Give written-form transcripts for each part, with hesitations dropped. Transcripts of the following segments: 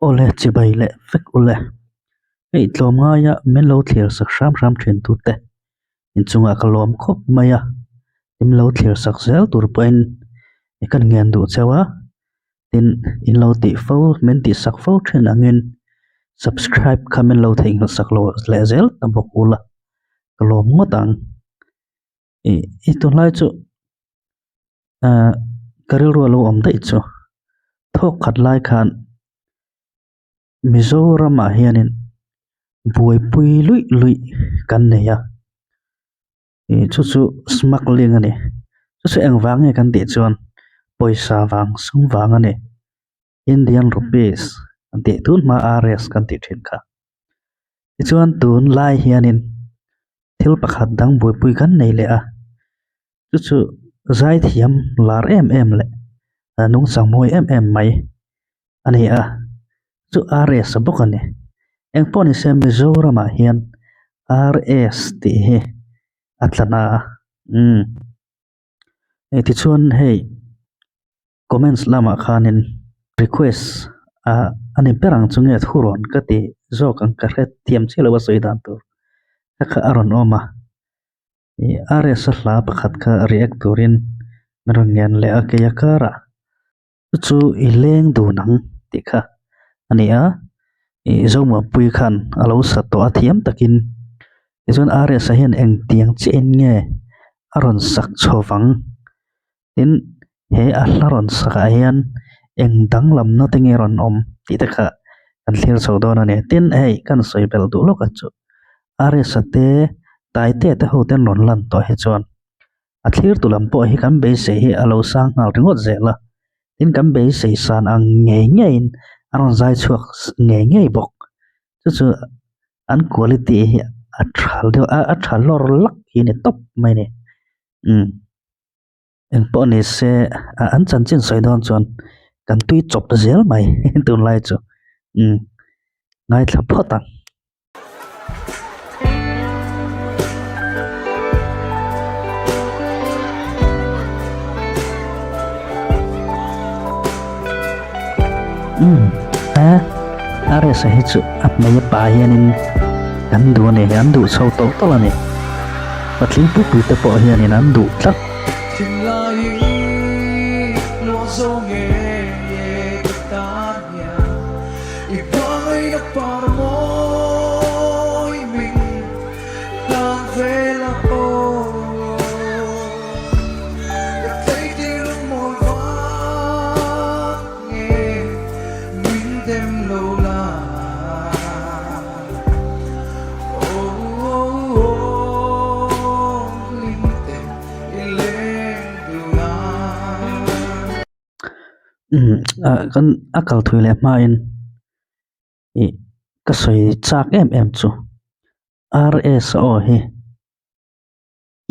Awle chibai leh vek ule. Hei tlawmngaia min lo thlir sak hram hram thin tute inchungah ka lawm khawp mai a, min lo thlir sak zel tur pawhin i kan ngen duh cheu a, tin in lo tih fo min tih sak fo thin angin subscribe kha min lo theihnghilh sak lo leh zel ta bawk ula ka lawm ngawt ang. Ih i tunlai chu ahh ka rilru a lo awm daih chu thawk khat lai khan Mizoramah hianin buaipui luih luih kan nei a ih chu chu smuggling a ni chu chu engvang nge kan tih chuan pawisa vang sum vang a ni Indian rupees an tih tun hma RS kan tih thin kha tichuan tunlai hianin. Thil pakhat dang buaipui kan nei leh a, chu chu zaithiam lar em em leh nungchang mawi em em mai a ni a, chu RS bawk a ni. Engpawh ni se Mizoramah hian RS tih hi a tla na a, umm tichuan hei. Comments lamah khanin request ah a ni ber ang chu nge thu rawn ka ti zawk ang ka hre thiam chiah lo a sawi dan tur kha kha a rawn awm a ih RS a hla pakhat kha react turin min rawn ngen leh a kei a karah chu chu i leng dun ang tih kha a ni a ih Zomuanpuii khan a lo sa tawh a thiam takin tichuan RS a hian engtiang chiahin nge a rawn sak chho vang. Tin, he a hla rawn sakah hian eng danglamna te nge rawn awm tih te kha kan thlir chho dawn a ni. Tin, hei kan sawi belh duh lawk a chu Aresa te Taitea te ho ten rawn lan tawh hi chuan a thlir tu lam pawh hi kan beisei hi a lo sang nghal ringawt zel a, tin kan beisei san ang ngei ngeiin a rawn zai chhuak ngei ngei bawk. Chu chu an quality hi a tha deuh a a tha lawr lak hi a ni tawp mai a ni. Umm. Engpawh ni se an chanchin sawi dawn chuan kan tui chawp zel mai tunlai chu umm ngaithla phawt ang. Umm a a resa hi chu a hmei a pa hianin kan duh a ni an duh chho tawlh tawlh a ni. Patling pupui te pawh hianin an duh tlat. Umm ah kan a kal thui leh hmain ih ka sawi chak em em chu RS aw hi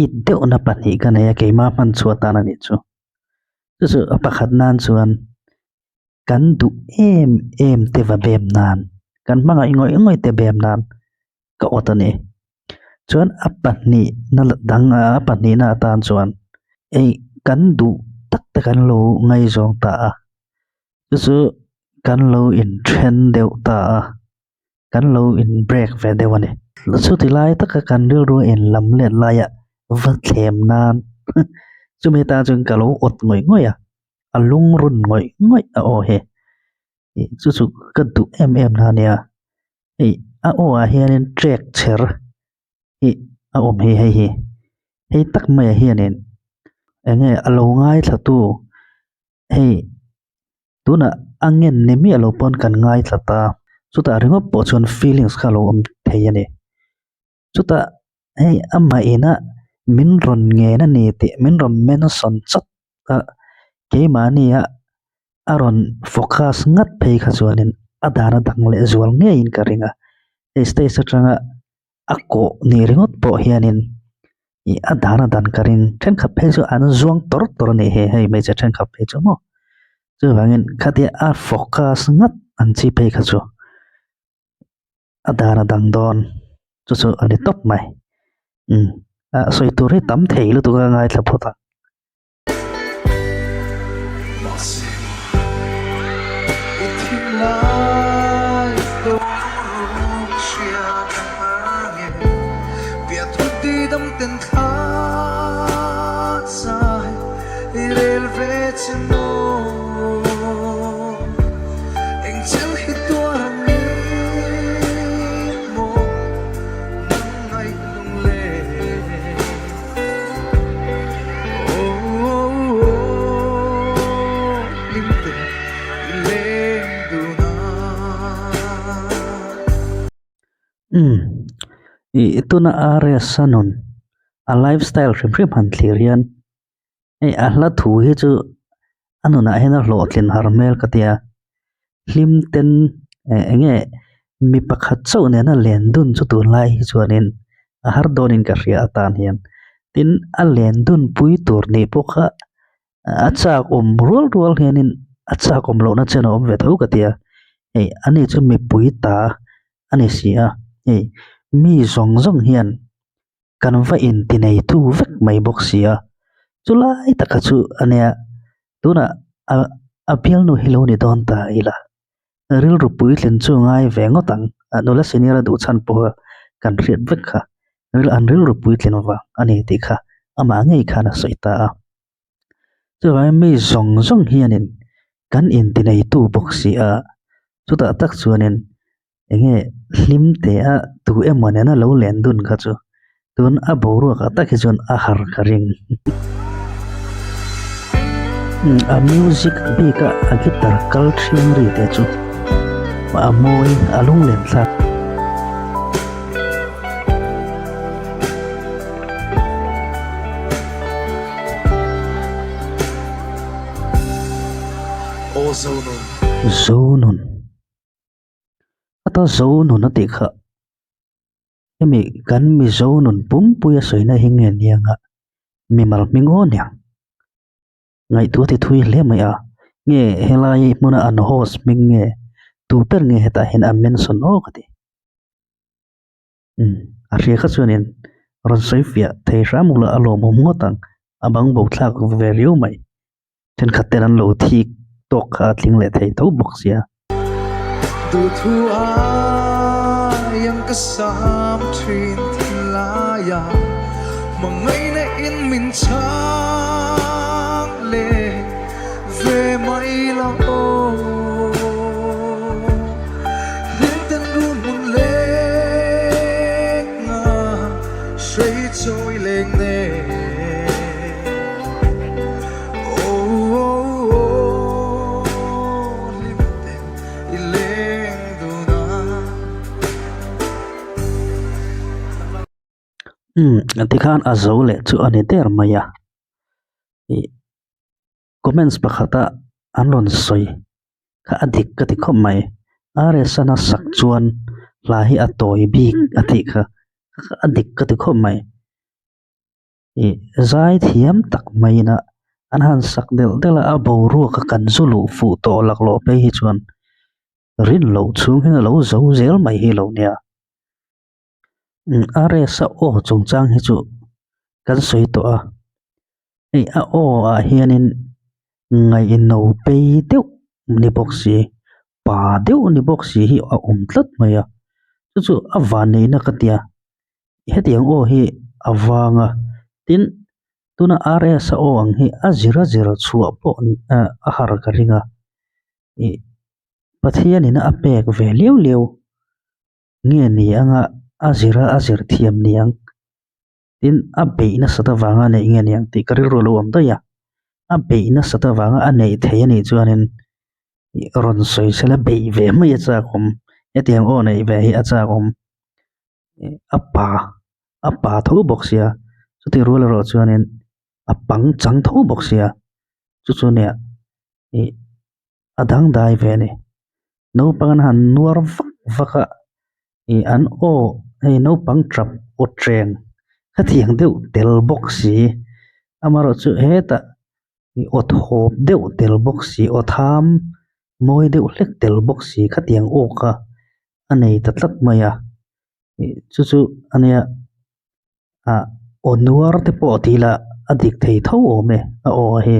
it deuhna pahnih ka nei a keimah hman chhuah tan a nih chu chu chu a pakhat nan chuan kan duh em em te va bem nan kan hmangaih ngawih ngawih te bem nan ka awt a ni chuan a pahnih na dang a pahnih na atan chuan ei kan duh tak te kan lo ngaihzawng ta a chu chu kan lo inthen deuh ta a. Kan lo in break ve deuh a ni. Chuti lai taka kan rilru in lam let laia va thlem nan chumi atan chuan ka lo awt ngawih ngawih a, a lungrun ngawih ngawih a aw hi. Ih chu chu ka duh em em na a nia. Hei a aw ah hianin trek chher hi a awm hi hei hi. Hei tak maiah hianin eng nge a lo ngaithla tu hei. Tunah a ngen ni miah lo pawn kan ngaithla ta. Chutah ringawt pawh chuan feelings kha a lo awm thei a ni. Chutah hei amah ina min rawn ngen a ni tih min rawn mention chat a, keimahnia a rawn focus ngat phei kha chuanin a dan a dang leh zual ngeiin ka ring a. Hei stage atanga a kawh ni ringawt pawh hianin ih a dan a dan ka ring thenkhat phei chu an zuang tawr tawr a nih hi hei hmeichhe thenkhat phei chu maw chuvangin khatia a focus ngat ang chi phei kha chu a dan a dang dawn chu chu a ni tawp mai umm ah sawi tur hi tam thei lutuk a ngaithla phawt a. Umm ih tuna RS a nun a lifestyle hrim hrim han thlir hian hei a hla thu hi chu a nunah hian a hlawhtlin har hmel ka ti a hlim ten eh eng nge mi pakhat chauh nena len dun chu tunlai hi chuanin a har dawnin ka hria atan hian tin a len dun pui tur nih pawh kha a chak awm rual rual hianin a chak awm lohna chen a awm ve tho ka ti a hei ani chu mipui ta a ni si a hei mi zawng zawng hian kan va inti neitu vek mai bawk si a chulai taka chu a nia tunah a a bialnu hi lo ni dawn ta ila rilru puitlin chu ngai ve ngawt ang a nula senior a duh chhan pawh kan hriat vek kha an rilru puitlin vang a ni tih kha amah ngei khan a sawi ta a. Chuvangin mi zawng zawng hianin kan inti neitu bawk si a, chutah tak chuanin eng nge hlim teh a tu emaw nena lo len dun kha chu tun a boruakah tak hi chuan a har ka ring. A music bik a a guitar kal thiang ri te chu a mawi a lunglen thlak. Zonun ata Zonun a tih kha hemi kan Mizo nun pumpui a sawina hi nge nia nga mimal hming aw nia ngaihtuah ti thui hle mai a nge helai hmuna an host hming nge tu ber nge hetah hian a mention aw ka ti. Umm a hria kha chuanin rawn sawi fiah thei hram ula a lawmawm ngawt ang a bang bo thlak ve riau mai thenkhat ten an lo thik tawk kha a tling leh thei tho bawk sia. Duhthu aiang ka sam thin thinlaia hmangaihna in min chhang leh ve mai lo aw. Hlimten run hmun leng a hrei chawi leng nen Aw hlimten i leng dun a. Umm tikhan a zo leh chu a ni der mai a ih. Comments pakhata an rawn sawi kha a dik ka ti khawp mai. RS-an a sak chuan hla hi a tawi bik a tih kha a dik ka ti khawp mai. Ih zai thiam tak maiin a an han sak delh delh a, a boruak a kan zu luh fuh tawh laklawh phei hi chuan rin loh chhung hian a lo zo zel mai hi lo nia. RS-a aw chungchang hi chu kan sawi tawh a, hei a aw ah hianin ngaihno pei deuh ni bawk si pa deuh ni bawk si hi a awm tlat mai a chu chu a vanneihna ka tia hetiang aw hi a vang a tin tuna R_S-a aw ang hi a zir a zir chhuah pawh a har ka ring a ih Pathianin a pek ve liau liau. Nge ni anga a zir a a zir thiam ni ang tin a beih nasat avanga a neih nge ni ang tih ka rilru a lo awm daih a, a beih nasat avanga a neih theih a nih chuanin rawn sawi sela beih ve mai a chak awm hetiang aw neih ve hi a chak awm a pa a pa tho bawk sia chutih rual erawh chuanin a pang chang tho bawk sia chu chu nia ih a dangdai ve a ni. Naupang an han nuar vak vak a ih an aw hei naupang tap aw tleng khatiang deuh tel bawk si amaherawh chu hetah ih aw thawp deuh tel bawk si aw tham mawi deuh hlek tel bawk si khatiang aw kha a nei ta tlat mai a ih chu chu a nia ah aw nuar te pawh tih lah a dik thei tho awm e a aw hi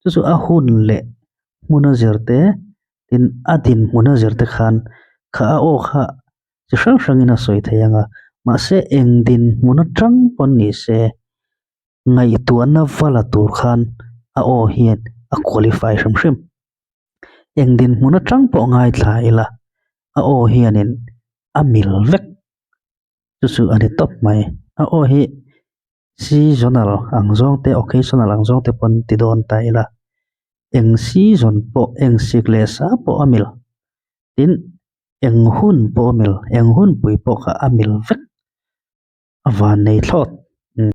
chu chu a hun leh hmun a zir te tin a dinhmun a zir te khan kha a aw kha chi hrang hrang in a sawi thei ang a. Mahse eng dinhmun atang pawn ni se ngaihtuahna va la tur khan a aw hian a qualify hrim hrim. Eng dinhmun atang pawh ngaithla ila a aw hianin a mil vek. Chu chu a ni tawp mai. A aw hi seasonal ang zawng te occasional ang zawng te pawn ti dawn ta ila eng season pawh eng sik leh sa pawh a mil. Tin eng hun pawh a mil eng hun pui pawh kha a mil vek. A van nei thlawt.